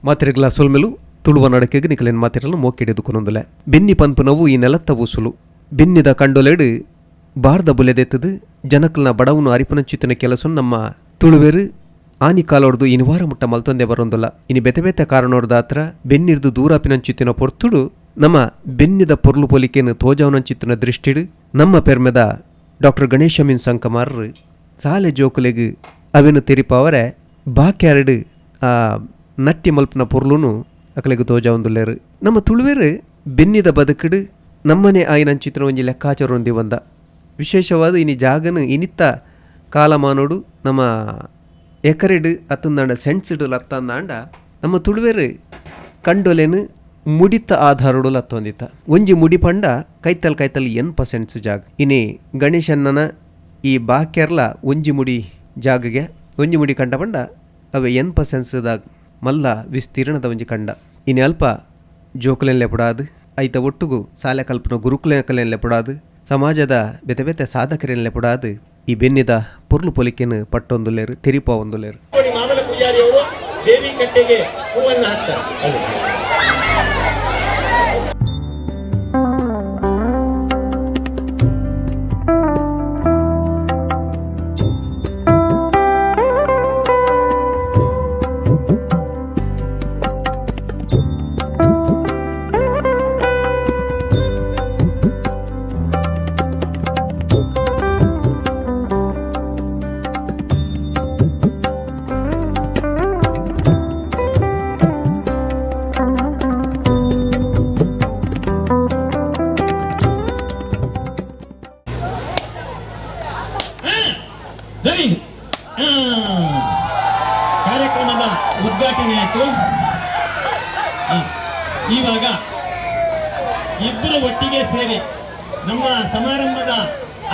ಮಾತೆರೆಗ್ಲಾ ಸೊಲ್ಮೆಲು ತುಳುವ ನಡಕೆಗ್ ನಿಕಲೆನ್ ಮಾತೆರೆಲ ಮೋಕೆಡ್ ಎದುಕೊನೊಂದುಲ್ಲೆ. ಬೆನ್ನಿ ಪನ್ಪುನವು ಈ ನೆಲತ್ತ ಉಸುಲು. ಬೆನ್ನಿದ ಕಂಡೊಲೆಡ್ ಬಾರ್ದ ಬುಲೆದೆತ್ತುದು ಜನಕ್ಲೆನ ಬಡವುನು ಅರಿಪುನಂಚಿತ್ತಿನ ಕೆಲಸನ್ ನಮ್ಮ ತುಳುವೆರ್ ಆನಿ ಕಾಲೊಡ್ದು ಇನಿವಾರ ಮುಟ್ಟ ಮಲ್ತೊಂದೆ ಬರೊಂದುಲ್ಲ. ಇನಿ ಬೇತೆ ಬೇತೆ ಕಾರಣೊರ್ದಾತ್ರ ಬೆನ್ನಿರ್ದ್ ದೂರಾಪಿನಂಚಿತ್ತಿನ ಪೊರ್ತುಡು ನಮ ಬೆನ್ನಿದ ಪೊರ್ಲು ಪೊಲಿಕೆನ್ ತೋಜಾವುನಂಚಿತ್ತಿನ ದೃಷ್ಟಿಡ್ ನಮ್ಮ ಪೆರ್ಮೆದ ಡಾಕ್ಟರ್ ಗಣೇಶ್ ಅಮೀನ್ ಸಂಕಮಾರ್ರ್ ಸಾಲೆ ಜೋಕುಲೆಗ್ ಅವೆನ್ ತೆರಿಪಾವರೆ ಬಾಕ್ಯಾರ್ಡ್ ಆ ನಟ್ಟಿ ಮಲ್ಪುನ ಪೊರ್ಲುನು ಅಕಲೆಗ್ ತೋಜಾವೊಂದುಲ್ಲೆರ್. ನಮ್ಮ ತುಳುವೆರ್ ಬೆನ್ನಿದ ಬದುಕುಡು ನಮ್ಮನೆ ಆಯಿನಂಚಿತ್ತಿನ ಒಂಜಿ ಲೆಕ್ಕಾಚಾರೊನು ದೀವೊಂದ. ವಿಶೇಷವಾದ್ ಇನಿ ಜಾಗನ್ ಇನಿತ್ತ ಕಾಲಮಾನೊಡು ನಮ್ಮ ಎಕರೆಡ್ ಅತ್ತಂದಾಂಡ ಸೆಂಟ್ಸ್ಡ್ ಲತ್ತಂದಾಂಡ ನಮ್ಮ ತುಳುವೆರ್ ಕಂಡೊಲೆನ್ ಮುಡಿತ ಆಧಾರೊಡು ಲತ್ತೊಂದಿತ್ತ. ಒಂಜಿ ಮುಡಿ ಪಂಡ ಕೈತಲ್ ಕೈತಲ್ ಎನ್ಪ ಸೆಂಟ್ಸ್ ಜಾಗ. ಇನಿ ಗಣೇಶಣ್ಣನ ಈ ಬಾಕ್ಯಾರ್ಲ ಒಂಜಿ ಮುಡಿ ಜಾಗಗೆ ಒಂಜಿ ಮುಡಿ ಕಂಡ ಪಂಡ ಅವೆ ಎನ್ಪ ಸೆಂಟ್ಸ್ದ ಮಲ್ಲ ವಿಸ್ತೀರ್ಣದ ಒಂಜಿ ಕಂಡ. ಇನಿ ಅಲ್ಪ ಜೋಕುಲೆನ್ ಲೆಪುಡಾದ್ ಐತ ಒಟ್ಟುಗು ಸಾಲೆ ಕಲ್ಪುನ ಗುರುಕುಲೆನ್ ಲೆಪುಡಾದ್ ಸಮಾಜದ ಬೇತೆ ಬೇತೆ ಸಾಧಕರೆನ್ ಲೆಪುಡಾದ್ ಈ ಬೆನ್ನಿದ ಪೊರ್ಲು ಪೊಲಿಕೆನ್ ಪಟ್ಟೊಂದುಲ್ಲೆರ್, ತೆರಿಪಾವೊಂದುಲ್ಲೆರ್. ಮಾಮಲ ಪೂಜಾರಿ ಅವರು ದೇವಿ ಕಟ್ಟೆಗೆ ಹೂವನ್ನು ಹಾಕ್ತಾರೆ. ಕಾರ್ಯಕ್ರಮದ ಉದ್ಘಾಟನೆ ಆಯಿತು. ಇವಾಗ ಇಬ್ಬರು ಒಟ್ಟಿಗೆ ಸೇರಿ ನಮ್ಮ ಸಮಾರಂಭದ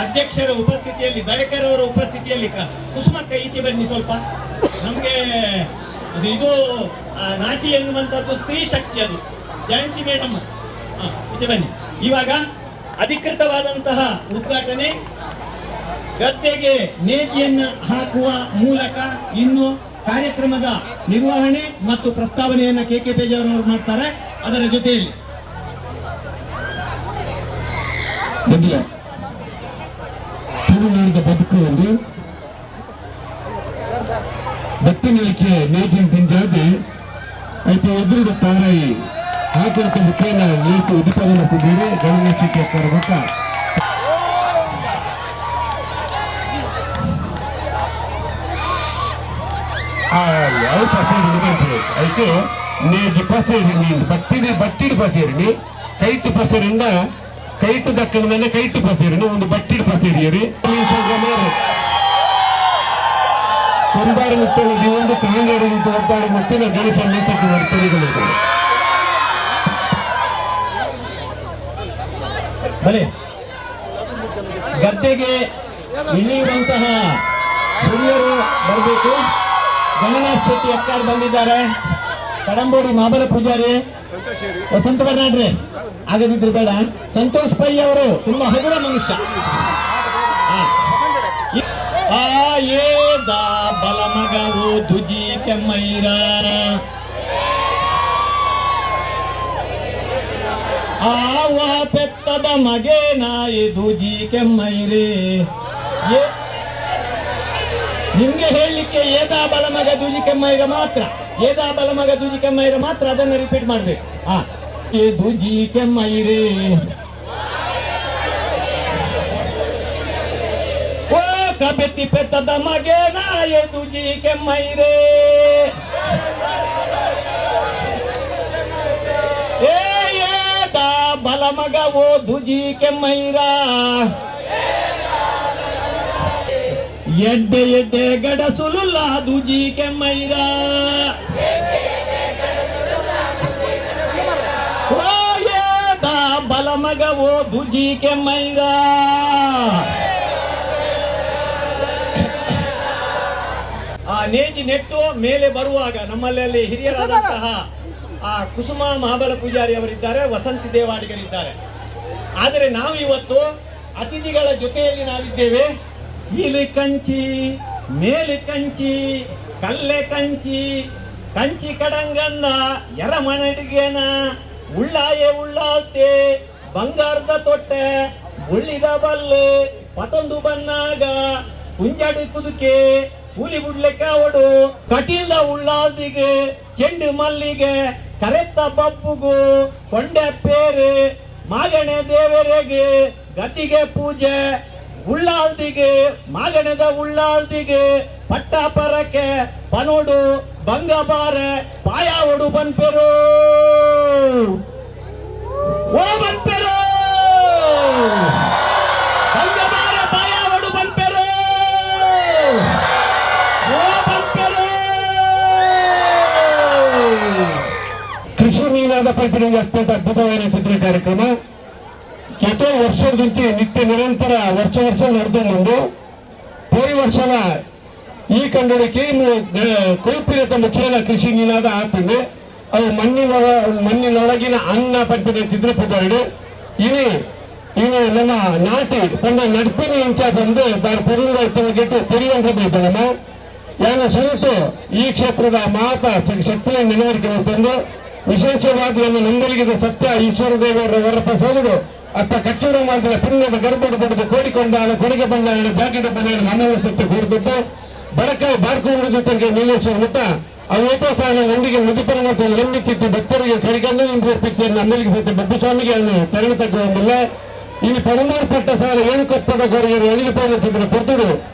ಅಧ್ಯಕ್ಷರ ಉಪಸ್ಥಿತಿಯಲ್ಲಿ, ದಯಕರ್ ಅವರ ಉಪಸ್ಥಿತಿಯಲ್ಲಿ, ಕುಸುಮಕ್ಕ ಈಚೆ ಬನ್ನಿ ಸ್ವಲ್ಪ. ನಮಗೆ ಇದು ನಾಟಿ ಎನ್ನುವಂಥದ್ದು ಸ್ತ್ರೀ ಶಕ್ತಿ, ಅದು ಜಯಂತಿ ಮೇಡಮ್ ಈಚೆ ಬನ್ನಿ. ಇವಾಗ ಅಧಿಕೃತವಾದಂತಹ ಉದ್ಘಾಟನೆ, ಗದ್ದೆಗೆ ನೇಜಿಯನ್ನು ಹಾಕುವ ಮೂಲಕ ಇನ್ನು ಕಾರ್ಯಕ್ರಮದ ನಿರ್ವಹಣೆ ಮತ್ತು ಪ್ರಸ್ತಾವನೆಯನ್ನು ಕೆ ಕೆ ಪೇಜಾವರವರು ಮಾಡ್ತಾರೆ. ಅದರ ಜೊತೆಯಲ್ಲಿ ತುಳುನಾಡಿನ ಬದುಕು ಒಂದು ಬತ್ತಿನಿಕೆ ನೇಜಿನ ತಿಂಜಾದಿ ಐತೆ ಎದುರುಡು ತಾರಾಯಿ ಹಾಕಿದ ಮುಖೇನ ನೇಸು ಉದಿಪನ ಮಾಡ್ತಿದ್ದೀರಿ. ಗಣೇಶಕ್ಕೆ ಕರಬಕ್ಕ ಅವು ಪಸೇರಿ అయితే ನೇಜಿ ಪಸೇರಿ ನೀನು ಬಟ್ಟಿನ ಬಟ್ಟಿಡು ಪಸೇರಿನಿ ಕೈತು ಪಸೇರಿಂದ ಕೈತು ದಕ್ಕನ ಮೇಲೆ ಕೈತು ಪಸೇರಿನಿ ಒಂದು ಬಟ್ಟಿಡು ಪಸೇರಿಯರಿ ಕುಂಬಾರ ಮುತ್ತಲ ಒಂದು ಕಾಂಗೇರಿ ಒದ್ದಾಡಿ ಮುತ್ತಿನ ಗಣೇಶ ನೇಸಕ್ಕೆ ಬರ್ತದೆ. ಬಲೆ ಗದ್ದೆಗೆ ಇಳಿಯುವಂತಹ ಹಿರಿಯರು ಬರಬೇಕು. ಗಣನಾಥ್ ಶೆಟ್ಟಿ ಅಕ್ಕಾರ್ ಬಂದಿದ್ದಾರೆ, ಕಡಂಬೋಡಿ ಮಾಬಲ ಪೂಜಾರಿ, ವಸಂತ ಬರ್ನಾಡ್ರೆ ಆಗದಿದ್ರು ಬೇಡ. ಸಂತೋಷ್ ಪೈ ಅವರು ತುಂಬಾ ಹಗುರ ಮನುಷ್ಯ. ಆ ಏ ದಾ ಬಲ ಮಗವು ದುಜಿ ಕೆಮ್ಮೈರ ಆವ ಪೆತ್ತದ ಮಗೆ ನಾಯಿ ದುಜಿ ಕೆಮ್ಮೈರೇ. ನಿಮ್ಗೆ ಹೇಳಲಿಕ್ಕೆ ಏದಾ ಬಲಮಗ ದೂಜಿ ಕೆಮ್ಮೈರ ಮಾತ್ರ, ಏದಾ ಬಲಮಗ ದೂಜಿ ಕೆಮ್ಮೈರ ಮಾತ್ರ, ಅದನ್ನು ರಿಪೀಟ್ ಮಾಡ್ಬೇಕು. ಏ ದೂಜಿ ಕೆಮ್ಮೈರೇ ಓ ಕಬೆತ್ತಿ ಪೆತ್ತದ ಮಗೆ ನಾಯೆ ದೂಜಿ ಕೆಮ್ಮೈರೇ. ಏ ಏದಾ ಬಲಮಗ ಓ ದುಜಿ ಕೆಮ್ಮೈರ ಎಡ್ಡೆ ಎಡ್ಡೆ ಗಡಸುಲುಲ್ಲ ದುಜಿ ಕೆಮ್ಮೈರ ಬಲಮಗ ಓ ದುಜಿ ಕೆಮ್ಮೈರ. ಆ ನೇಜಿ ನೆಟ್ಟು ಮೇಲೆ ಬರುವಾಗ ನಮ್ಮಲ್ಲಿ ಅಲ್ಲಿ ಹಿರಿಯರಾದಂತಹ ಆ ಕುಸುಮ ಮಹಾಬಲ ಪೂಜಾರಿ ಅವರಿದ್ದಾರೆ, ವಸಂತಿ ದೇವಾಡಿಗರಿದ್ದಾರೆ. ಆದರೆ ನಾವು ಇವತ್ತು ಅತಿಥಿಗಳ ಜೊತೆಯಲ್ಲಿ ನಾವಿದ್ದೇವೆ. ಇಲಿ ಕಂಚಿ, ಮೇಲಿ ಕಂಚಿ, ಕಲ್ಲೆ ಕಂಚಿ, ಕಂಚಿ ಕಡಂಗನ್ನ ಎರಮನಡಿಗೆನ ಉಳ್ಳಾಯೆ ಉಳ್ಳಾಲ್ತೆ ಬಂಗಾರದ ತೊಟ್ಟೆ ಉಳ್ಳಿದ ಬಲ್ಲು ಪತೊಂದು ಬನ್ನಾಗ ಕುಂಜಾಡಿ ಕುದುಕೆ ಕೂಲಿ ಬುಡ್ಲೆ ಕಾವಡು ಕಟೀಲ್ದ ಉಳ್ಳಾಲ್ದಿಗೆ ಚೆಂಡು ಮಲ್ಲಿಗೆ ಕರೆತ್ತ ಬಪ್ಪುಗು ಕೊಂಡೆ ಪೇರು ಮಾಗಣೆ ದೇವರಿಗೆ ಗತಿಗೆ ಪೂಜೆ ಉಳ್ಳಾಲ್ದಿಗೆ ಮಾಗಣದ ಉಳ್ಳಾಲ್ದಿಗೆ ಪಟ್ಟ ಪರಕೆ ಪನೋಡು ಬಂಗಬಾರೆ ಪಾಯಾವಡು ಬನ್ಪೆರು ಓ ಬನ್ಪೆರು ಬಂಗಬಾರೆ ಪಾಯಾವಡು ಬನ್ಪೆರು ಓ ಬನ್ಪೆರು. ಕೃಷಿ ನೀನಾದ ಪೈಪಿನ ಅತ್ಯಂತ ಅದ್ಭುತವಾದ ಚಿತ್ರ ಕಾರ್ಯಕ್ರಮ ಎಷ್ಟೋ ವರ್ಷದಂತೆ ನಿತ್ಯ ನಿರಂತರ ವರ್ಷ ವರ್ಷ ನಡೆದು ಪೋಯಿ ವರ್ಷದ ಈ ಕಂಡಕ್ಕೆ ಕೋಪಿರತ ಮುಖೇನ ಕೃಷಿ ನಿನಾದ ಆತಂದೆ ಅವು ಮಣ್ಣಿನೊಳಗಿನ ಅನ್ನ ಪಟ್ಟಿನ ಚಿತ್ರ ಪುಟಾಡು ಇನಿ ಇನಿ ನಮ್ಮ ನಾಟಿ ಪಂಡ ನಡ್ಪಿನ ಇಂಚ ಬಂದು ಬಾರಿ ಪೊರುಂಗಾಯ್ತನ ಗೆಟ್ಟು ತೆರಿಯಂತ ನಮ್ಮ ಯಾನ ಸುರುತು ಈ ಕ್ಷೇತ್ರದ ಮಾತ ಶಕ್ತಿಯ ನೆನವರಿಕೆ ತಂದು ವಿಶೇಷವಾಗಿ ಅನ್ನು ನಂಬಲಿಗಿದ ಸತ್ಯ ಈಶ್ವರ ದೇವರ ವರಪ್ಪ ಸೋದಡು ಅತ್ತ ಕಚ್ಚೂರ ಮಾಡಿದ ಪುಣ್ಯದ ಗರ್ಭದ ಪಡೆದು ಕೋಡಿಕೊಂಡಾಲ ಕೊಡುಗೆ ಬಂದಾಳ ಜಾಕೆಟ್ ಬಂದ ಮಣ್ಣಲ್ಲ ಸತ್ಯ ಕೂರ್ಬಿಟ್ಟು ಬಡಕಾಯಿ ಬಾರ್ಕೂರು ಜೊತೆಗೆ ನೀಲೇಶ್ವರ ಮುಟ್ಟ ಅವೇತೋ ಸಾಲ ಒಂದಿಗೆ ಮುದುಪರ ಮತ್ತು ಲಂಬಿಚಿತ್ತು ಭಕ್ತರಿಗೆ ಕಡಿಕಂಡು ನಿಂತು ನಮ್ಮಲ್ಲಿಗೆ ಸತ್ಯ ಬಬ್ಬುಸ್ವಾಮಿಗೆ ಅನ್ನು ತರಣ ತಗ್ಗುವಂದಿಲ್ಲ. ಇನ್ನು ಪರಮಾರ್ಪಟ್ಟ ಸಾಲ ಏನು ಕೊಪ್ಪದ ಕೊರಗೆ ಎಳಿದು ಪೋಗುತ್ತಿದ್ದ ಪೊರ್ತುಡು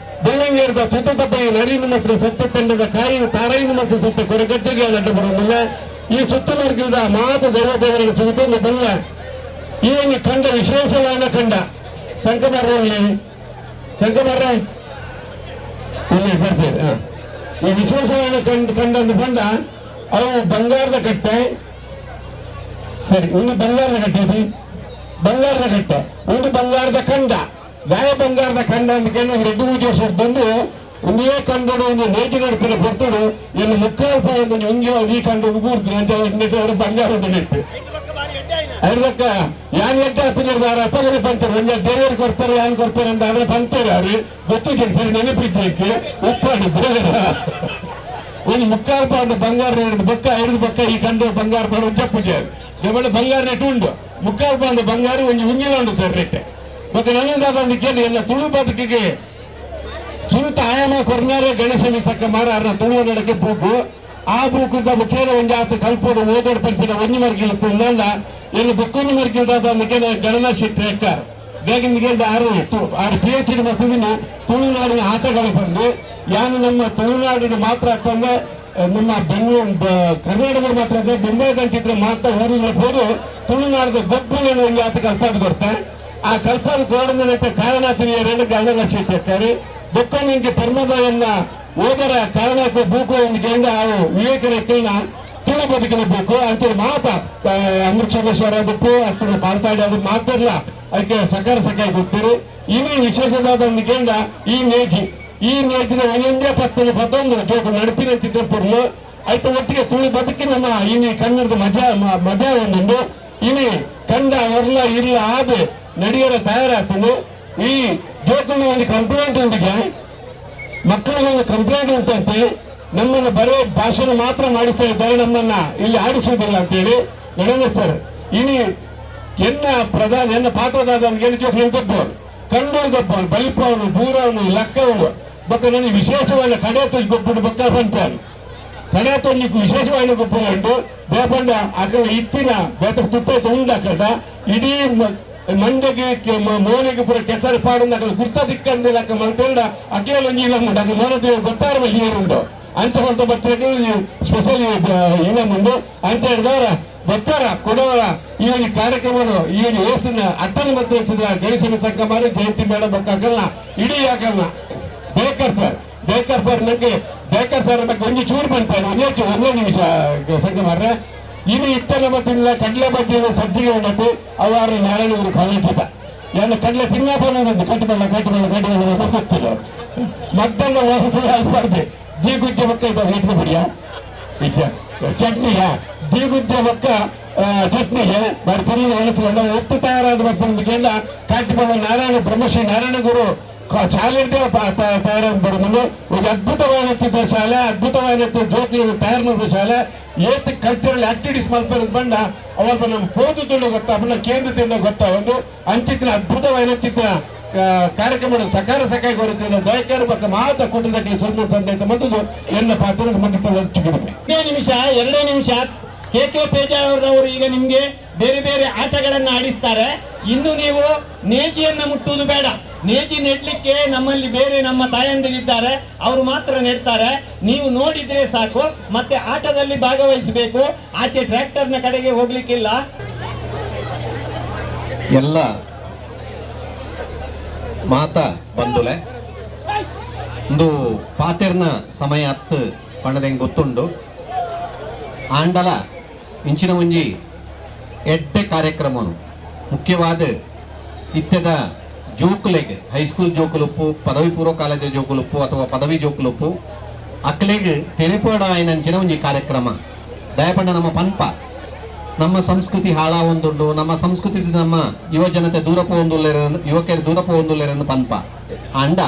ಬೆಳ್ಳಂಗೇರದ ತುತ್ತಪ್ಪ ನರಿನು ಮತ್ತು ಸತ್ಯ ತಂಡದ ಕಾಯಿ ತಾರೈನು ಮತ್ತು ಸತ್ಯ ಕೊರಗದ್ದೆಗೆ ಅಡ್ಡ ಬರುವುದಿಲ್ಲ. ಈ ಸುತ್ತಮರ್ಗಿಲ್ದ ಮಾತು ದೈವ ದೇವರಿಗೆ ಸುತ್ತೊಂದು ಬಲ್ಲ ಈ ಒಂದು ಕಂಡ ವಿಶೇಷವಾದ ಕಂಡ ಸಂಕಮರ್ರ ಸಂಕಮರ್ರ ಇಲ್ಲಿ ಬರ್ತೀರಿ. ಈ ವಿಶೇಷವಾದ ಕಂಡ ಕಂಡಂದು ಬಂದ ಅವು ಬಂಗಾರದ ಕಟ್ಟೆ. ಸರಿ, ಒಂದು ಬಂಗಾರದ ಕಟ್ಟೆ ಐತಿ, ಬಂಗಾರದ ಕಟ್ಟೆ, ಒಂದು ಬಂಗಾರದ ಕಂಡ. ಗಾಯ ಬಂಗಾರದ ಕಂಡ ಅಂತ ರೆಡ್ಡಿ ಮೂಜೆ ಬಂದು ಒಂದೇ ಕಂಡಡು ಒಂದು ನೇಜಿ ನಡುಪಿನ ಪೊರ್ತುಡು ಎನ್ನು ಮುಕ್ಕಾಲ್ಪ ಒಂದು ಉಂಗಿ ಈ ಕಂಡು ಉಗುರ್ತೀನಿ ಅಂತ ಅವರು ಬಂಗಾರ ನೆಟ್ಟು ಅರ್ಧಕ್ಕ ಯಾನ್ ಎಡ್ಡೆ ಹಾಪಿನ ಅಪ್ಪಗನೆ ಪಂತಾರೆ ಒಂಜ ದೇವರು ಕೊಡ್ತಾರೆ ಯಾನ್ ಕೊಡ್ತಾರೆ ಅಂತ ಆದ್ರೆ ಪಂತಾರೆ ಅವ್ರು ಗೊತ್ತು ಸರಿ ನೆನಪಿದ್ದಕ್ಕೆ ಉಪ್ಪಾಡಿ ದೇವರ ಒಂದು ಮುಕ್ಕಾಲ್ಪ ಒಂದು ಬಂಗಾರ ಎರಡು ಬೊಕ್ಕ ಐದು ಬೊಕ್ಕ ಈ ಕಂಡು ಬಂಗಾರ ಬರೋ ಜಪ್ಪುಜೆ ದೇವಳ ಬಂಗಾರ ನೆಟ್ಟು ಉಂಡು ಮುಕ್ಕಾಲ್ಪ ಒಂದು ಬಂಗಾರ ಒಂದು ಉಂಗಿಲ ಉಂಡು ಸರ್ ನೆಟ್ಟೆ ಬೊಕ್ಕ ನನ್ನದಾದ ಒಂದು ಕೇಳಿ ಎಲ್ಲ ತುಳು ಬದುಕಿಗೆ ಸುರುತ ಆಯಾಮ ಕೊರ್ನಾರೆ ಗಣೇಶ ಸಕ್ಕ ಮಾರ ಅರ್ನ ತುಳುವ ನಡಕ್ಕೆ ಬೂಕು ಆ ಬೂಕುದ ಮುಖೇನ ಒಂದು ಆತ ಕಲ್ಪೋಡು ಓದೋಡು ಪಲ್ಪಿನ ಒಂಜಿ ಮರ್ಗಿಲ್ ತಿನ್ನಲ್ಲ ಎನ್ನು ಬೊಕ್ಕೊಂದು ಮರ್ಗಿಲ್ದಾದ ಮುಖೇನ ಗಣನಾ ಶೆಟ್ಟಿ ಎಕ್ಕಾರ ಬೇಗಿನ ಕೇಳಿದ ಆರು ಆರು PhD ಮಕ್ಕಳಿನ ತುಳುನಾಡಿನ ಆಟಗಳು ಬಂದು ಯಾನು ನಮ್ಮ ತುಳುನಾಡಿನ ಮಾತ್ರ ಅಂತಂದ್ರೆ ನಮ್ಮ ಬೆಂಗಳೂರು ಕರ್ನಾಟಕದ ಮಾತ್ರ ಅಂದ್ರೆ ಬೊಂಬೈ ಕಂಚಿದ್ರೆ ಮಾತ್ರ ಊರಿನ ಹೋದು ತುಳುನಾಡಿದ ಗೊಬ್ಬರನ್ನು ಒಂದು ಆತ ಕಲ್ಪಾದ ಕೊಡ್ತಾರೆ. ಆ ಕಲ್ಪಾದ ಕೋಡದ ಕಾರಣ ತಿಳಿಯರೆಲ್ಲ ಗಣನಾ ಶೆಟ್ಟಿ ಎಕ್ಕಾರೆ ಬೊಕ್ಕನಿಗೆ ಪರ್ಮದಯನ್ನ ಓದರ ಕಾರಣ ಬೂಕು ಒಂದು ಗೇಂಡ ಅವು ವಿವೇಕರ ಕಿರಣ ತುಳು ಬದುಕಿನ ಬೇಕು ಅಂತೇಳಿ ಮಾತ ಅಮೃತ ಸೋಮೇಶ್ವರ ಬುಕ್ಕು ಅಷ್ಟು ಪಾಲ್ತಾಡಿ ಅದು ಮಾತಿರ್ಲ ಅದಕ್ಕೆ ಸಕಾರ ಸಕಾಯ ಗೊತ್ತಿರು. ಇನ್ನು ವಿಶೇಷವಾದ ಒಂದು ಗೇಂಡ ಈ ನೇಜಿ ಈ ನೇಜಿನ ಒಂದೊಂದೇ ಪತ್ತೊಂದು ಪತ್ತೊಂದು ಜೋಕು ನಡುಪಿನ ಚಿತ್ರಪುರ್ಲು ಆಯ್ತು ಒಟ್ಟಿಗೆ ತುಳು ಬದುಕಿ ನಮ್ಮ ಇನಿ ಕನ್ನಡದ ಮಜಾ ಮಜಾ ಒಂದೊಂದು ಇನಿ ಕಂಡ ಒರ್ಲ ಇಲ್ಲ ಆದ ನಡಿಯರ ತಯಾರಾಗ್ತದೆ. ಈ ಜೋಕುನ ಒಂದು ಕಂಪ್ಲೇಂಟ್ ಒಂದಿಗೆ ಮಕ್ಕಳಿಗೆ ಒಂದು ಕಂಪ್ಲೇಂಟ್ ಉಂಟಂತೆ, ನಮ್ಮನ್ನು ಬರೇ ಭಾಷಣ ಮಾತ್ರ ಮಾಡಿಸ್ತಾ ಇದ್ದಾರೆ, ನಮ್ಮನ್ನ ಇಲ್ಲಿ ಆಡಿಸುವುದಿಲ್ಲ ಅಂತೇಳಿ ನಡೀಲಿ ಸರ್. ಇನಿ ಎನ್ನ ಪ್ರಧಾನ ಎನ್ನ ಪಾತ್ರದಾದ ಅಂತ ಹೇಳಿ ಜೋಕ್ ಗೊಬ್ಬವನು ಕಂಡೂರು ಗೊಬ್ಬವನು ಬಲಿಪವನು ಬೂರವನು ಲಕ್ಕವನು ಬೊಕ್ಕ ನನಗೆ ವಿಶೇಷವಾದ ಕಡೆ ತುಜ್ ಗೊಬ್ಬಡು ಬೊಕ್ಕ ಬಂತಾನು ಕಡೆ ತೊಂದಿಕ್ ವಿಶೇಷವಾದ ಗೊಬ್ಬರ ಉಂಟು ಬೇಪಂಡ ಅಕಡ ಇತ್ತಿನ ಬೇತ ತುಪ್ಪ ಉಂಡು ಅಕಡ ಇಡೀ ಮಂಡೆಗೆ ಮೋನೆಗೆ ಪೂರ ಕೆಸರು ಪಾಡು ಅಕಡ ಗುರ್ತ ದಿಕ್ಕಂದಿಲ್ಲ ಅಕ್ಕ ಮಂತೇಳ ಅಕೇಲ ಒಂಜಿ ಇಲ್ಲ ಉಂಟು ಅಕ್ಕ ಮೋನ ದೇವರು ಗೊತ್ತಾರ ಮೇಲೆ ನೀರುಂಡು ಅಂಚ ಮಂತ ಬತ್ತಿರಕ್ಕೆ ಸ್ಪೆಷಲ್ ಇನ ಮುಂಡು ಅಂಚ ಹಿಡ್ದವರ ಬತ್ತಾರ ಕೊಡವರ ಈ ಒಂದು ಕಾರ್ಯಕ್ರಮವನ್ನು ಈ ಒಂದು ಏಸಿನ ಅಟ್ಟನ ಮತ್ತೆ ಹೆಚ್ಚಿದ ಗಣೇಶನ ಸಂಘ ಮಾಡಿ ಜಯಂತಿ ಮೇಡ ಬಕ್ಕಾಗಲ್ಲ ಇಡೀ ಯಾಕಲ್ಲ ಬೇಕರ್ ಸರ್ ಬೇಕರ್ ಸರ್ ನಂಗೆ ಬೇಕರ್ ಸರ್ ಬಗ್ಗೆ ಒಂದು ಚೂರು ಬಂತಾನೆ ಒಂದೇ ಒಂದೇ ನಿಮಿಷ ಸಂಘ ಮಾಡ್ರೆ ಇನ್ನು ಇತ್ತಲ ಮತ್ತಿಲ್ಲ ಕಡಲೆ ಬಜ್ಜಿ ಸಜ್ಜಿಗೆ ಉಂಟು ಅವಾರು ನಾರಾಯಣಗುರು ಕಾಲೇಜಿದ ಎಲ್ಲ ಕಡಲೆ ಸಿಂಗಾಪುರ ಕಟ್ಟಿಬಲ್ಲ ಕಟ್ಟಿಬಲ್ಲ ಕಟ್ಟಿಬಲ್ಲ ಗೊತ್ತಿಲ್ಲ ಮದ್ದನ್ನ ವಾಸನ ಆಗಬಾರ್ದು ಜೀಗುಜ್ಜೆ ಮಕ್ಕ ಇದ್ದಾವೆ ಇಟ್ಕೊ ಬಿಡಿಯಾ ಇಜ್ಜ ಚಟ್ನಿಯ ಜೀಗುಜ್ಜೆ ಮಕ್ಕ ಚಟ್ನಿಗೆ ಬಾರಿ ಪೊರ್ಲು ಒಣಸಿಕೊಂಡ ಒತ್ತು ತಯಾರಾದ ಮಕ್ಕಳಿಗೆಲ್ಲ ಕಾಟಿಬಲ್ಲ ನಾರಾಯಣ ಬ್ರಹ್ಮಶ್ರೀ ನಾರಾಯಣ ಗುರು ಶಾಲೆಂದೇ ತಯಾರಾಗಿ ಬರೋದು ಒಂದು ಅದ್ಭುತವಾದ ಚಿತ್ರ ಶಾಲೆ, ಅದ್ಭುತವಾದ ಜ್ಯೋತಿ ತಯಾರು ಮಾಡುವ ಶಾಲೆ. ಏತ್ ಕಲ್ಚರಲ್ ಆಕ್ಟಿವಿಟೀಸ್ ಮಲ್ಪರ ಬಂಡ ಅವಲ್ಪ ನಮ್ಮ ಪೋದು ತಿಂಡ ಗೊತ್ತಾ, ಅವನ್ನ ಕೇಂದ್ರ ತಿಂಡ ಗೊತ್ತಾ. ಒಂದು ಅಂಚಿತ್ರ ಅದ್ಭುತವಾದ ಚಿತ್ರ ಕಾರ್ಯಕ್ರಮ ಸಕಾರ ಸಕಾಯ ಬರುತ್ತಿಲ್ಲ. ದಯಕಾರ ಪಕ್ಕ ಮಾತ ಕೊಟ್ಟಿದ್ದಕ್ಕೆ ಸ್ವಲ್ಪ ಸಂದೇಶ ಮತ್ತು ಎಲ್ಲ ಪಾತ್ರ 2 ನಿಮಿಷ 2 ನಿಮಿಷ ಕೆ ಕೆ ಪೇಜಾವರವರು ಈಗ ನಿಮಗೆ ಬೇರೆ ಬೇರೆ ಆಟಗಳನ್ನು ಆಡಿಸ್ತಾರೆ. ಇನ್ನು ನೀವು ನೇಜಿಯನ್ನು ಮುಟ್ಟುವುದು ಬೇಡ. ನೇಜಿ ನೆಡ್ಲಿಕ್ಕೆ ನಮ್ಮಲ್ಲಿ ಬೇರೆ ನಮ್ಮ ತಾಯಂದಿರಿದ್ದಾರೆ, ಅವರು ಮಾತ್ರ ನೆಡ್ತಾರೆ. ನೀವು ನೋಡಿದ್ರೆ ಸಾಕು. ಮತ್ತೆ ಆಟದಲ್ಲಿ ಭಾಗವಹಿಸಬೇಕು, ಆಚೆ ಟ್ರ್ಯಾಕ್ಟರ್ನ ಕಡೆಗೆ ಹೋಗ್ಲಿಕ್ಕಿಲ್ಲ. ಎಲ್ಲ ಮಾತಾ ಬಂದುಲೆ ಒಂದು ಪಾತೆರ್ನ ಸಮಯ ಹತ್ತು ಪಣ್ಣದೆಂಗೆ ಗೊತ್ತುಂಡು. ಆಂಡಲ ಇಂಚಿನ ಒಂಜಿ ಎಡ್ಡೆ ಕಾರ್ಯಕ್ರಮನು ಮುಖ್ಯವಾದ ಇತ್ಯದ ಜೋಕುಲೆಗ್, ಹೈಸ್ಕೂಲ್ ಜೋಕುಲುಪ್ಪು, ಪದವಿ ಪೂರ್ವ ಕಾಲೇಜು ಜೋಕುಲುಪ್ಪು ಅಥವಾ ಪದವಿ ಜೋಕುಲುಪ್ಪು ಅಕ್ಲೆಗ್ ತೆರೆಪಡ ಆಯ್ನಂಚಿನ ಒಂಜಿ ಕಾರ್ಯಕ್ರಮ. ದಯಪಂಡ ನಮ್ಮ ಪನ್ಪ ನಮ್ಮ ಸಂಸ್ಕೃತಿ ಹಾಳಾವೊಂದುಂಡು, ನಮ್ಮ ಸಂಸ್ಕೃತಿ ನಮ್ಮ ಯುವ ಜನತೆ ದೂರ ಪೋವೊಂದುಲ್ಲೆರ್, ಯುವಕರು ದೂರ ಪೋವೊಂದುಲ್ಲೆರೆಂದು ಪನ್ಪ. ಆಂಡ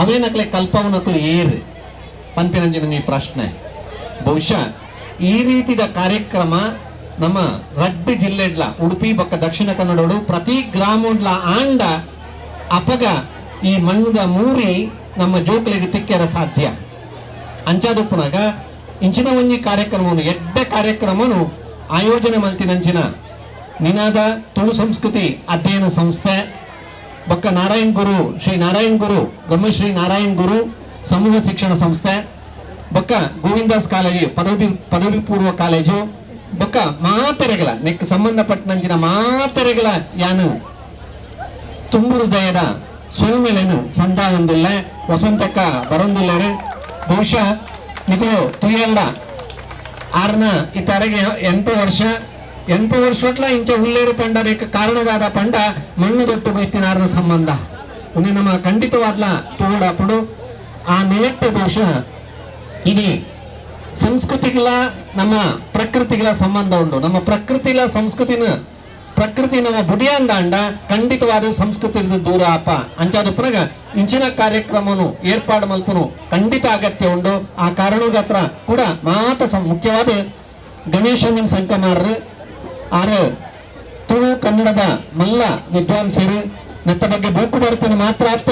ಅವೇನಕ್ಲೆ ಕಲ್ಪವನಕ್ಲು ಏರ್ ಪನ್ಪಿನಂಚಿನ ಈ ಪ್ರಶ್ನೆ. ಬಹುಶಃ ಈ ರೀತಿಯ ಕಾರ್ಯಕ್ರಮ ನಮ್ಮ ರಡ್ಡು ಜಿಲ್ಲೆಡ್ಲ ಉಡುಪಿ ಬೊಕ್ಕ ದಕ್ಷಿಣ ಕನ್ನಡೋಡು ಪ್ರತಿ ಗ್ರಾಮಡ್ಲ ಆಂಡ ಅಪಗ ಈ ಮಣ್ಣದ ಮೂರಿ ನಮ್ಮ ಜೋಕುಲಿಗೆ ತಿಕ್ಕೆರ ಸಾಧ್ಯ. ಅಂಚಾದುಪ್ಪುನಾಗ ಇಂಚಿನ ಒಂಜಿ ಕಾರ್ಯಕ್ರಮವನ್ನು ಎಡ್ಡೆ ಕಾರ್ಯಕ್ರಮನು ಆಯೋಜನೆ ಮಲ್ತಿನಂಚಿನ ನಿನಾದ ತುಳು ಸಂಸ್ಕೃತಿ ಅಧ್ಯಯನ ಸಂಸ್ಥೆ ಬೊಕ್ಕ ನಾರಾಯಣ್ ಗುರು ಶ್ರೀ ನಾರಾಯಣ್ ಗುರು ಬ್ರಹ್ಮಶ್ರೀ ನಾರಾಯಣ್ ಗುರು ಸಮೂಹ ಶಿಕ್ಷಣ ಸಂಸ್ಥೆ ಬೊಕ್ಕ ಗೋವಿಂದಾಸ್ ಕಾಲೇಜು ಪದವಿ ಪೂರ್ವ ಕಾಲೇಜು ಬೊಕ್ಕ ಮಾತೆರೆಗಳ ನೆಕ್ ಸಂಬಂಧಪಟ್ಟಂಚಿನ ಮಾತೆರೆಗಳ ಯಾನು ತುಂಬು ಹೃದಯದ ಸೋಮೆಲೆನು ಸಂದಾವೊಂದುಲ್ಲೆ ವಸಂತಕ್ಕ ಬರೊಂದುಲ್ಲೆರು. ಬಹುಶಃ ನಿಕುಲು ತುಯಲ್ಡ ಆರ್ನ ಇತ್ತರೆಗೆ 8 ವರ್ಷ 8 ವರ್ಷಟ್ಲ ಇಂಚ ಉಲ್ಲೇರು ಪಂಡ ರೇಖ ಕಾರಣದಾದ ಪಂಡ ಮಣ್ಣು ದೊಟ್ಟು ಇತ್ತಿನ ಆರ್ನ ಸಂಬಂಧ ಉನ್ನೆ ನಮ್ಮ ಖಂಡಿತವಾದ್ಲ ತೋಡಪಡು ಆ ನೆಲೆಟ್ಟು. ಬಹುಶಃ ಇನಿ ಸಂಸ್ಕೃತಿಗಳ ನಮ್ಮ ಪ್ರಕೃತಿಗಳ ಸಂಬಂಧ ಉಂಟು. ನಮ್ಮ ಪ್ರಕೃತಿಲ ಸಂಸ್ಕೃತಿನ ಪ್ರಕೃತಿ ನಮ್ಮ ಬುಡಿಯಾಂದಾಂಡ ಖಂಡಿತವಾದ ಸಂಸ್ಕೃತಿ ದೂರ ಅಪ್ಪ ಅಂಚಾದ ಪುನಗ ಇಂಚಿನ ಕಾರ್ಯಕ್ರಮನು ಏರ್ಪಾಡು ಮಲ್ಪನು ಖಂಡಿತ ಅಗತ್ಯ ಉಂಟು. ಆ ಕಾರಣದ ಕೂಡ ಮಾತ ಮುಖ್ಯವಾದ ಗಣೇಶನ ಸಂಕಮಾರರು ಆರು ತುಳು ಕನ್ನಡದ ಮಲ್ಲ ವಿದ್ವಾಂಸರು ನೆತ್ತ ಬಗ್ಗೆ ಬೂಕು ಬರಪಿನ ಮಾತ್ರ ಆತ,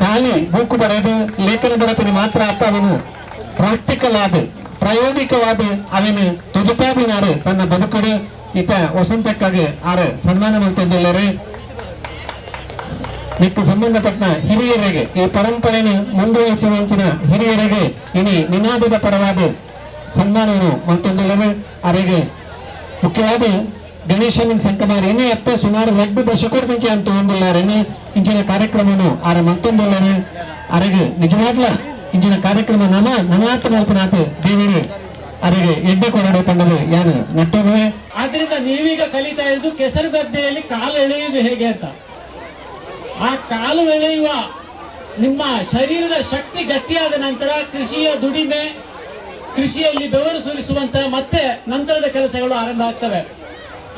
ಖಾಲಿ ಬೂಕು ಬರೆದು ಲೇಖನ ಬರಪಿನ ಮಾತ್ರ ಆತ, ಅವನು ಪ್ರಾಕ್ಟಿಕಲ್ ಆದ ಪ್ರಾಯೋಗಿಕವಾದ ಅವನು ತುದುಪಾಬಿನಾರು ತನ್ನ ಬದುಕಡು ಈತ ವಸಂತಕ್ಕಾಗಿ ಆರು ಸನ್ಮಾನ ಮಲ್ತೊಂದುಲ್ಲೆರು. ನಿಕ್ಕು ಸಂಬಂಧಪಟ್ಟ ಹಿರಿಯರಿಗೆ ಈ ಪರಂಪರೆಯನ್ನು ಮುಂದುವರಿಸುವಂಚಿನ ಹಿರಿಯರಿಗೆ ಇನಿ ನಿನಾದದ ಪರವಾದ ಸನ್ಮಾನವನ್ನು ಮಲ್ತೊಂದುಲ್ಲೆರು. ಅವರಿಗೆ ಮುಖ್ಯವಾದ ಗಣೇಶನ ಸಂಕಮಾರ್ ಏನೇ ಅತ್ತ ಸುಮಾರು 2 ದಶಕೋಟಿ ಅಂತ ಹೊಂದಿಲ್ಲಾರೇನೆ ಇಂಚಿನ ಕಾರ್ಯಕ್ರಮವನ್ನು ಆರ ಮಲ್ತೊಂದುಲ್ಲೆರು. ಅವರಿಗೆ ನಿಜವಾಗ್ಲ ಇಂಚಿನ ಕಾರ್ಯಕ್ರಮ ನಮ ನಮಾತ ಮಲ್ಪನಾಥ ದೇವರು ಅವರಿಗೆ ಎಡ್ಡೆ ಕೊರಡೆ ಪಂಡದು ಯಾನು ನಟ್ಟೊಮ್ಮೆ. ಆದ್ರಿಂದ ನೀವೀಗ ಕಲಿತಾ ಇರೋದು ಕೆಸರು ಗದ್ದೆಯಲ್ಲಿ ಕಾಲು ಎಳೆಯುವುದು ಹೇಗೆ ಅಂತ. ಆ ಕಾಲು ಎಳೆಯುವ ನಿಮ್ಮ ಶರೀರದ ಶಕ್ತಿ ಗಟ್ಟಿಯಾದ ನಂತರ ಕೃಷಿಯ ದುಡಿಮೆ, ಕೃಷಿಯಲ್ಲಿ ಬೆವರು ಸುರಿಸುವಂತ ಮತ್ತೆ ನಂತರದ ಕೆಲಸಗಳು ಆರಂಭ ಆಗ್ತವೆ.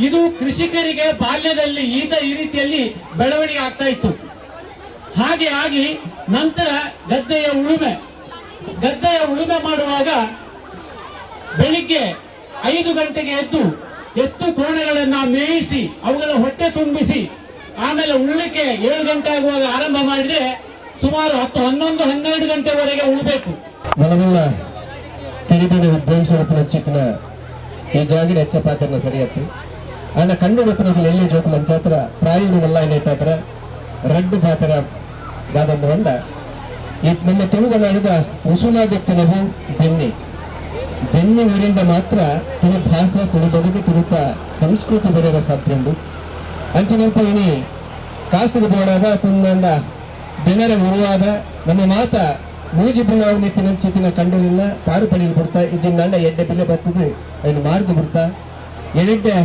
ಇದು ಕೃಷಿಕರಿಗೆ ಬಾಲ್ಯದಲ್ಲಿ ಈ ರೀತಿಯಲ್ಲಿ ಬೆಳವಣಿಗೆ ಆಗ್ತಾ ಇತ್ತು. ಹಾಗೆ ಆಗಿ ನಂತರ ಗದ್ದೆಯ ಉಳುಮೆ ಮಾಡುವಾಗ ಬೆಳಿಗ್ಗೆ 5 ಗಂಟೆಗೆ ಎದ್ದು ಎತ್ತು ಕೋಣೆಗಳನ್ನ ಮೇಯಿಸಿ ಅವುಗಳ ಹೊಟ್ಟೆ ತುಂಬಿಸಿ ಆಮೇಲೆ ಉಳ್ಳಿಕ್ಕೆ 7 ಗಂಟೆ ಆಗುವಾಗ ಆರಂಭ ಮಾಡಿದ್ರೆ ಸುಮಾರು 10, 11, 12 ಗಂಟೆವರೆಗೆ ಉಳ್ಬೇಕು. ಮಲಮಲ್ಲ ತಿಳಿದಿನ ವಿದ್ವಾಂಸರ ಪುನಶ್ಚಿತನ ಈ ಜಾಗದ ಹೆಚ್ಚ ಪಾತ್ರನ ಸರಿಯಾಯ್ತು. ಆನ ಕಣ್ಣು ರತ್ನಗಳು ಎಲ್ಲಿ ಜೋಕು ಮಂಚಾತ್ರ ಪ್ರಾಯೂರು ಮಲ್ಲ ಏನೇಟಾತ್ರ ರಡ್ಡು ಪಾತ್ರ ಗಾದಂದು ಬಂದ ಈ ನಮ್ಮ ತುಳುಗನಾಡಿದ ಉಸುಲಾದೆತ್ತನವು ಬೆನ್ನಿ ಬೆನ್ನಿ ಊರಿಂದ ಮಾತ್ರ ತುಳು ಭಾಷೆ ತುಳು ಬದುಕು ತುಳುತ ಸಂಸ್ಕೃತಿ ಬರೆಯಲು ಸಾಧ್ಯ ಉಂಟು. ಅಂಚಿನಲ್ಪ ಇನಿ ಕಾಸಿಗೆ ಬೋಡಾದ ತುಂದಂಡ ಬೆನರ ಉರುವಾದ ನಮ್ಮ ಮಾತ ಮೂಜಿ ಬುಲಾವು ನಿತ್ತಿನಂಚಿತಿನ ಕಂಡಲಿಲ್ಲ ಪಾರು ಪಡೆಯಲು ಬಿಡ್ತಾ ಇಜ್ಜಿಂದಾಂಡ ಎಡ್ಡೆ ಬಿಲ್ಲೆ ಬರ್ತದೆ ಅದನ್ನು ಮಾರ್ದು ಬಿಡ್ತಾ ಎಡೆಡ್ಡೆ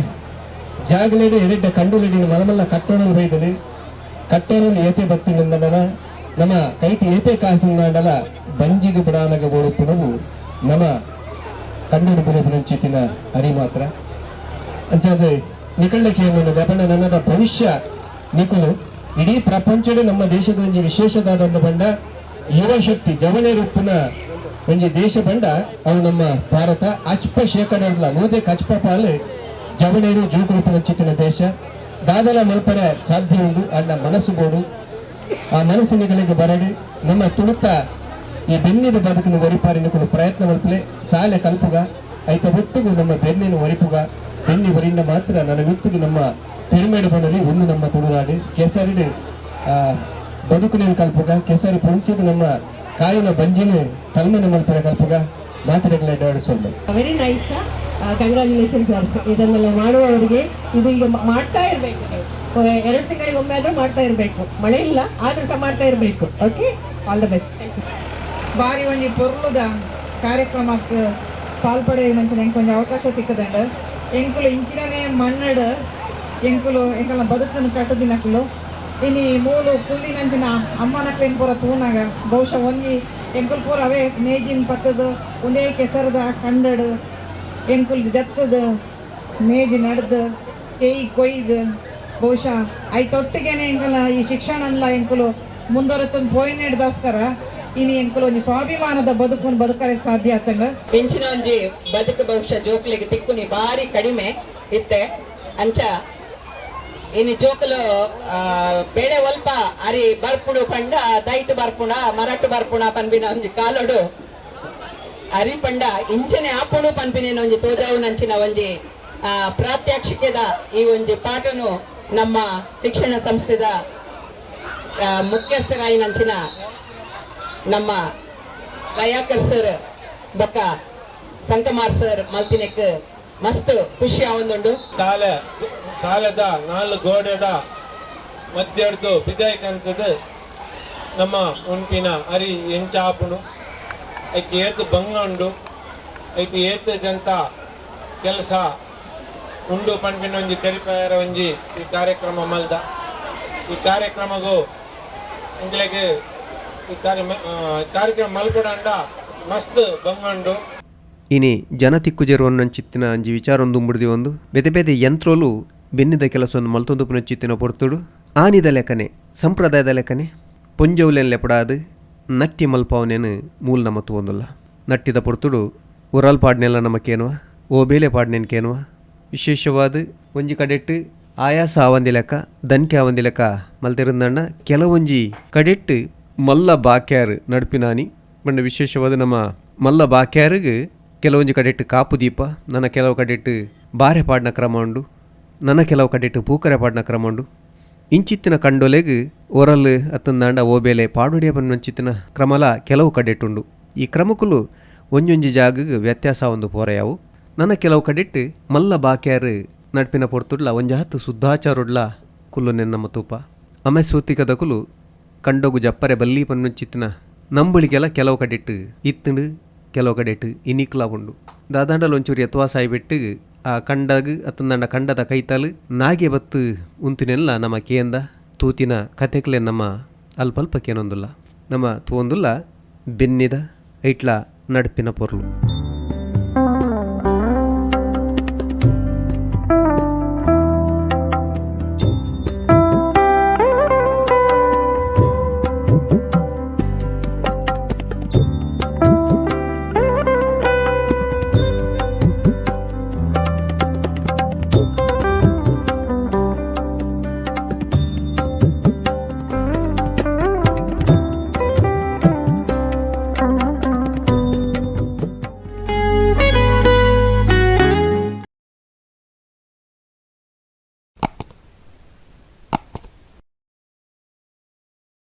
ಜಾಗಲೇಡು ಎಡೆಡ್ಡೆ ಕಂಡುಲಿಡಿನ ಮಲಮಲ್ಲ ಕಟ್ಟೋಣಲು ಬೈದಲು ಕಟ್ಟೋಣಲು ಏತೆ ಬತ್ತಿನಿಂದಲ ನಮ್ಮ ಕೈಟಿ ಏತೆ ಕಾಸಿಂದಾಂಡಲ ಬಂಜಿಗೆ ಬಿಡಾನಗ ಬೋಡುಪ್ಪುನವು ನಮ್ಮ ಕಣ್ಣು ಬುಲಪಿನಂಚಿತಿನ ಅರಿ ಮಾತ್ರ. ಅಂಚಾದ ನಿಕಳ್ಳಕ್ಕೆ ದಪಣ ನನ್ನದ ಭವಿಷ್ಯ ನಿಕುಲು ಇಡೀ ಪ್ರಪಂಚಡೇ ನಮ್ಮ ದೇಶದ ಒಂಜಿ ವಿಶೇಷದಾದಂತ ಬಂಡ ಯುವ ಶಕ್ತಿ ಜವನೇರುಪ್ಪುನ ಒಂಜಿ ದೇಶ ಬಂಡ ಅವು ನಮ್ಮ ಭಾರತ. ಅಚ್ಪ ಶೇಕಡರ್ಲ ನೂದೆಕ್ ಅಚ್ಪ ಪಾಲು ಜವನೇರು ಜೋಕುರುಪ್ಪುನ ಚಿತ್ತಿನ ದೇಶ. ದಾದಲ ಮಲ್ಪರೆ ಸಾಧ್ಯ ಉಂಡು ಅಣ್ಣ ಮನಸ್ಸು ಬೋಡು. ಆ ಮನಸ್ಸಿನಗಳಿಗೆ ಬರಡಿ ನಮ್ಮ ತುಳುತ ಈ ಬೆನ್ನಿದ ಬದುಕಿನ ಒರಿಪಾರಿನ ಪ್ರಯತ್ನ ಮಲ್ಪಲೆ ಸಾಲೆ ಕಲ್ಪುಗ ಐತ ಒಟ್ಟುಗು ನಮ್ಮ ಬೆನ್ನಿನ ಒರಿಪುಗ. ಬೆನ್ನಿ ಒರಿಂದ ಮಾತ್ರ ನನ್ನ ಮಿತ್ತಿಗೆ ನಮ್ಮ ಪೆರುಮೇಡು ಬಣ್ಣಲಿ ಒಂದು ನಮ್ಮ ತುಳುನಾಡು ಕೆಸರಿಡು ಬದುಕಿನ ಕಲ್ಪುಗ ಕೆಸರಿ ಪುಂಚಿದ ನಮ್ಮ ಕಾಯಿನ ಬಂಜಿನ ತಲ್ಮನೆ ಮಲ್ಪರ ಕಲ್ಪುಗ ಮಾತ್ರೆಗಳ ಸೊಲ್ಲೆ. Very nice, congratulation sir. ಇದನ್ನೆಲ್ಲ ಮಾಡುವವರಿಗೆ ಇದು ಈಗ ಮಾಡ್ತಾ ಇರಬೇಕು. 2 ತಿಂಗಳಿಗೆ ಒಮ್ಮೆ ಆದರೂ ಮಾಡ್ತಾ ಇರಬೇಕು. ಮಳೆ ಇಲ್ಲ ಆದರೂ ಸಹ ಮಾಡ್ತಾ ಇರಬೇಕು. Okay, all the best. ಬಾರಿ ಒಂಜಿ ಪೊರ್ಲುದ ಕಾರ್ಯಕ್ರಮಕ್ಕೆ ಪಾಲ್ಪಡೆಯುವಂತ ಎಂಕ್ ಒಂಜಿ ಅವಕಾಶ ತಿಕ್ಕದಂಡ. ಎಂಕುಲು ಇಂಚಿನನೇ ಮಣ್ಣಡು ಎಂಕುಲು ಎಂಕಲ್ನ ಬದುಕನ್ನು ಕಟ್ಟದಿನಕುಲು ಇನಿ ಮೂಲು ಕುಲ್ಲಿನಂಚಿನ ಅಮ್ಮನಕ್ಲೇನ್ ಪೂರ ತೂನಾಗ ಬಹುಶಃ ಒಂಜಿ ಎಂಕುಲು ಪೂರ ಅವೇ ನೇಜಿನ ಪತ್ತದು ಒಂದೇ ಕೆಸರದ ಕಂಡಡು ಎಂಕುಲು ಜತ್ತದ ನೇಜಿ ನಡೆದು ಕೇಯಿ ಕೊಯ್ದು ಬಹುಶಃ ಐತೊಟ್ಟಿಗೆನೆ ಎಂಕಲ್ನ ಈ ಶಿಕ್ಷಣನ್ಲ ಎಂಕುಲು ಮುಂದುವರೆತೊಂದು ಪೋಯಿನೆಡ್ದೋಸ್ಕರ ಇನಿ ಎಂಕುಲು ಒಂಜಿ ಸ್ವಾಭಿಮಾನದ ಬದುಕನ್ನು ಬದುಕಕ್ಕೆ ಸಾಧ್ಯ ಆತಂಗ. ಪಿಂಚಿನ ಒಂಜಿ ಬದುಕು ಬಹುಶಃ ಜೋಕ್ಲಿಗೆ ತಿಕ್ಕುನಿ ಬಾರಿ ಕಡಿಮೆ ಇತ್ತೆ. ಅಂಚ ಇನಿ ಜೋಕುಲು ಬೇಳೆ ಒಲ್ಪ ಅರಿ ಬರ್ಪುಡು ಪಂಡ ದೈಟ್ ಬರ್ಪುಣ ಮರಟ್ಟು ಬರ್ಪುಣ ಪನ್ಪಿನ ಒಂಜಿ ಕಾಲೋಡು ಅರಿ ಪಂಡ ಇಂಚನೆ ಆಪುಡು ಪನ್ಪಿನ ಒಂಜಿ ತೋಜಾವು ನಂಚಿನ ಒಂಜಿ ಪ್ರಾತ್ಯಕ್ಷಿಕೆದ ಈ ಒಂಜಿ ಪಾಠನು ನಮ್ಮ ಶಿಕ್ಷಣ ಸಂಸ್ಥೆದ ಮುಖ್ಯಸ್ಥರಾಯಿ ನಂಚಿನ ನಮ್ಮ ದಯಾಕರ್ ಸರ್ ಬಕ್ಕ ಸಂಕಮಾರ್ ಸರ್ ಮಲ್ತಿನೆಕ್ ಮಸ್ತ್ ಖುಷಿ ಆವೊಂದುಂಡು. ಸಾಲೆ ಸಾಲದ 4 ಗೋಡೆದ ಮಧ್ಯಡ್ದು ಬಿದಾಯ್ಕಂತದ್ದು ನಮ್ಮ ಉಂಪಿನ ಅರಿ ಎಂಚಾಪುಣು ಐಕ್ ಏತು ಬಂಗ ಉಂಡು ಐಕ್ ಏತು ಜಂತ ಕೆಲಸ ಉಂಡು ಪನ್ಪಿನ ಒಂಜಿ ತೆರಿಪಾಯರ ಒಂಜಿ ಈ ಕಾರ್ಯಕ್ರಮ ಮಲ್ದ. ಈ ಕಾರ್ಯಕ್ರಮಗೂ ಎಂಕ್ಲೆಗ್ ಈ ಕಾರ್ಯಕ್ರಮ ಮಲ್ಪಡಂಡ ಮಸ್ತ್ ಬಂಗ ಉಂಡು. ಇನಿ ಜನ ತಿಕ್ಕುಜೆರುವನ್ನಂಚಿತ್ತಿನ ಅಂಜಿ ವಿಚಾರೊಂದು ಉಂಬುಡ್ದಿ ಒಂದು ಬೇತೆ ಬೇತೆ ಯಂತ್ರೋಲು ಬೆನ್ನಿದ ಕೆಲಸವನ್ನು ಮಲ್ತೊಂದು ಪುನಚಿತ್ತಿನ ಪೊರ್ತುಡು ಆನಿದ ಲೆಕ್ಕನೆ ಸಂಪ್ರದಾಯದ ಲೆಕ್ಕನೆ ಪೊಂಜೌಲೆನ್ ಲೆಪಡಾದು ನಟ್ಟಿ ಮಲ್ಪಾವನೇನು ಮೂಲ ನಮ್ಮ ತೂವೊಂದುಲ್ಲ. ನಟ್ಟಿದ ಪೊರ್ತುಡು ಉರಲ್ ಪಾಡ್ನೆಲ್ಲ ನಮಕೇನುವ ಓ ಬೇಲೆ ಪಾಡ್ನೇನು ಕೇನುವ. ವಿಶೇಷವಾದ ಒಂಜಿ ಕಡೆಟ್ಟು ಆಯಾಸ ಆವಂದಿ ಲೆಕ್ಕ ದನ್ಕೆ ಆವಂದಿ ಲೆಕ್ಕ ಮಲ್ತಿರುಂದಣ್ಣ ಕೆಲವೊಂಜಿ ಕಡೆಟ್ಟು ಮಲ್ಲ ಬಾಕ್ಯಾರು ನಡ್ಪಿನಾನಿ ಬಣ್ಣ ವಿಶೇಷವಾದ ನಮ್ಮ ಮಲ್ಲ ಬಾಕ್ಯಾರಿಗೆ ಕೆಲವೊಂಜಿ ಕಡೆಟ್ಟು ಕಾಪು ದೀಪ ನನ್ನ ಕೆಲವು ಕಡೆಟ್ಟು ಬಾರೆ ಪಾಡಿನ ಕ್ರಮ ಉಂಡು ನನ್ನ ಕೆಲವು ಕಡೆಟ್ಟು ಪೂಕರೆ ಪಾಡಿನ ಕ್ರಮ ಉಂಡು. ಇಂಚಿತ್ತಿನ ಕಂಡೊಲೆಗ್ ಒರಲ್ ಅತ್ತಂದಾಂಡ ಓಬೇಲೆ ಪಾಡುಡಿಯ ಬನ್ನಂಚಿತ್ತಿನ ಕ್ರಮಲ ಕೆಲವು ಕಡೆಟ್ಟುಂಡು. ಈ ಕ್ರಮಕ್ಕಲು ಒಂಜೊಂಜಿ ಜಾಗಗ್ ವ್ಯತ್ಯಾಸ ಒಂದು ಪೋರೆಯಾವು. ನನ್ನ ಕೆಲವು ಕಡೆಟ್ಟು ಮಲ್ಲ ಬಾಕ್ಯಾರು ನಡ್ಪಿನ ಪೊರ್ತುಡ್ಲ ಒಂಜಿ ಹತ್ತು ಶುದ್ಧಾಚಾರುಡ್ಲ ಕುಲ್ಲು ನೆನ್ನಮ್ಮ ತೂಪ ಅಮೆ ಸೂತಿಕದಕುಲು ಕಂಡೊಗು ಜಪ್ಪರೆ ಬಲ್ಲಿ ಪನ್ನುಂಚಿತ್ತಿನ ನಂಬುಳಿಗೆಲ್ಲ ಕೆಲವು ಕಡೆಟ್ಟು ಇತ್ತುಂಡು ಕೆಲವು ಕಡೆಟ್ಟು ಇನಿಕ್ಲ ಉಂಡು. ದಾದಾಂಡಲ ಒಂಚೂರು ಯತ್ವಾಸಾಯಿ ಬಿಟ್ಟು ಆ ಕಂಡಗ್ ಅತ್ತಂದಂಡ ಕಂಡದ ಕೈತಾಲು ನಾಗೆ ಬತ್ತು ಉಂತಿನೆಲ್ಲ ನಮ್ಮ ಕೇಂದ ತೂತಿನ ಕತೆಕ್ಲೆ ನಮ್ಮ ಅಲ್ಪಲ್ಪ ಕೇನೊಂದುಲ್ಲ ನಮ್ಮ ತೂವೊಂದುಲ್ಲ ಬೆನ್ನಿದ ಐಟ್ಲ ನಡ್ಪಿನ ಪೊರ್ಲು.